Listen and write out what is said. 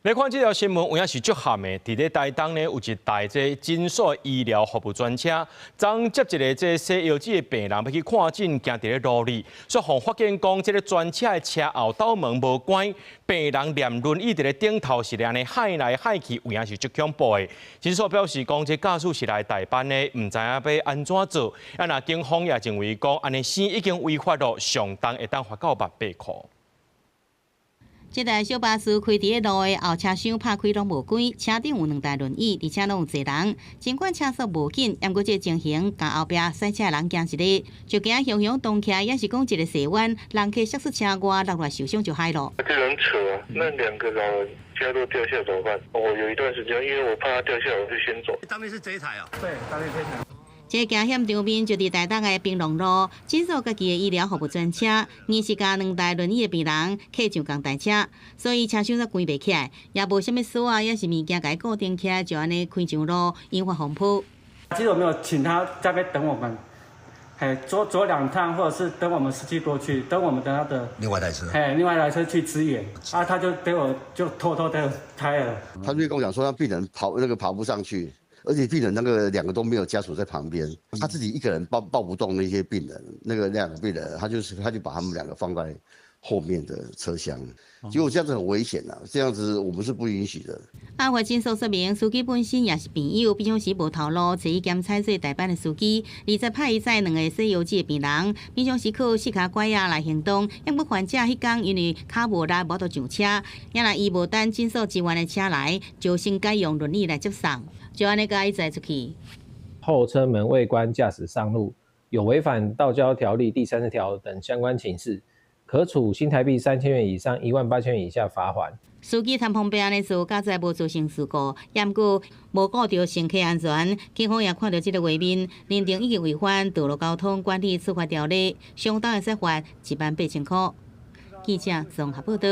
來看這條新聞，有影是足譀的。佇咧台東呢，有一台這診所醫療服務專車，昨接一个這洗腰子的病人欲去看診，行佇咧路裡，煞予發現講這个專車的車後斗門無關，病人連輪椅佇咧頂頭是按呢幌來幌去，有影是足恐怖的。診所表示講，這駕駛是來代班的，毋知影欲按怎做。啊，若警方也認為講，按呢生已經違法咯，上重會當罰到18,000塊。這台小巴士開佇咧路的後車廂拍開攏無關，車頂有兩台輪椅，而且攏有坐人。儘管車速無緊，毋過這情形，共後壁駛車的人驚一个，就驚雄雄動起來，抑是講一个斜彎，人客摔出車外落來受傷就害咯。這人扯啊，那兩個老人家都掉下來怎麼辦？我有一段時間，因為我怕他掉下來，我就先走。當面是這一台啊？對，當面這台。這個驚險場面就佇台東的平龍路，診所家己的醫療服務專車，硬是共兩台輪椅的病人客上仝台車，所以車廂才關袂起來，也無啥物鎖啊，抑是物件共伊固定起來，就按呢開上路，引發風波。其實我沒有請他在那邊等我們，嘿，走走兩趟，或者是等我們司機過去，等我們的那個另外一台車，嘿，另外一台車去支援，啊，他就給我就偷偷的開了。他就跟我講說，他病人跑那個爬不上去。而且病人那個兩個都沒有家屬在旁邊，他自己一個人抱抱不動那些病人，那個兩個病人，他就是他就把他們兩個放在後面的車廂，結果這樣子很危險啊！這樣子我們是不允許的。案發診所說明，司機本身也是病友，平常時無頭路，揣伊兼差做代班的司機，二十派伊載兩个洗腰子的病人，平常時靠四跤拐仔來行動。毋過患者彼工因為跤無力，無法度上車，也若伊無等診所支援的車來，就先改用輪椅來接送，就按呢共伊載出去。後車門未關，駕駛上路，有違反道交條例第30條等相關情事，可處新台幣3000元以上18,000元以下罰鍰。司機貪方便按呢做，駕駛無造成事故，毋過無顧著乘客安全，警方也看著這个畫面，認定已經違反道路交通管理處罰條例，相當會使罰18,000塊。記者綜合報道。